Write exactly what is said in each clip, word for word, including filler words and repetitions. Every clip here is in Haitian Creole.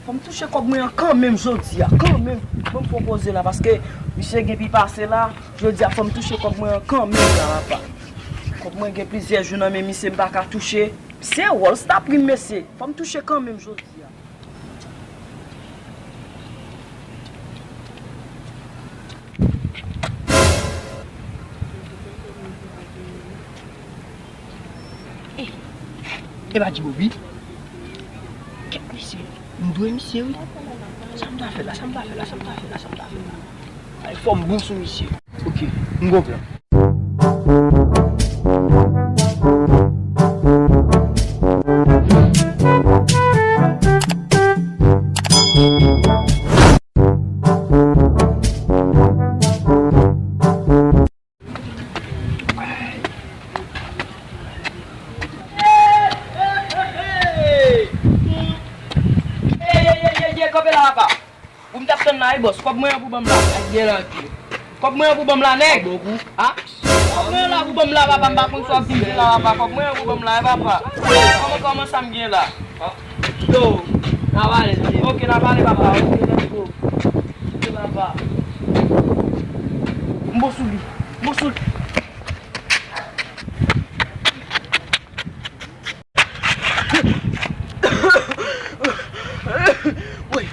Fò m touche kòb mwen an kanmenm jodi a, kanmenm. Mwen m pwopoze la, paske misye gen pi pase la. Jodi a, fò m touche kòb mwen an kanmenm la, papa. Kòb mwen gen plizyè jou nan men misye, m pa ka touche. Se wòl, se ta pri m, mesye. Fò m touche kanmenm jodi a. E pa di Bobby. Kèt mesye. M dwe misye, wi. Sa m ta fè la, sa m ta fè la, sa m ta fè la, sa m ta fè la. Ay, fò m bon sou misye. Ok, m gon plan. Ey, ey, ey, ey, ey, kanpe la, papa. Ou m t ap tann la, wi, bòs. Kòb mwen an pou ban m la. Ak gen la, ok. Kòb mwen an pou ban m la, nèg. Bon kou. A? Kòb mwen an la pou ban m la, papa. M pa konn sa w ap di m fè la, papa. Kòb mwen an pou ban m la, wi, papa. Kòman, kòman sa m gen la? Yo, n a pale, mesye. Ok, n a pale, papa. Ok, let's go. Ok, papa. M bon sou li. M bon sou li. Woy.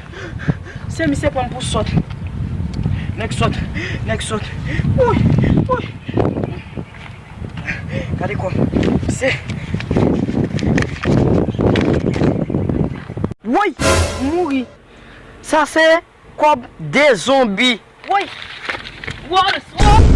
Se misye pran m pou sòt. Nèg sòt. Nèg sòt. Woy. Woy. Gade kò m. Se. Woy. M mouri. Sa se kòb de zonbi. Woy. Woy.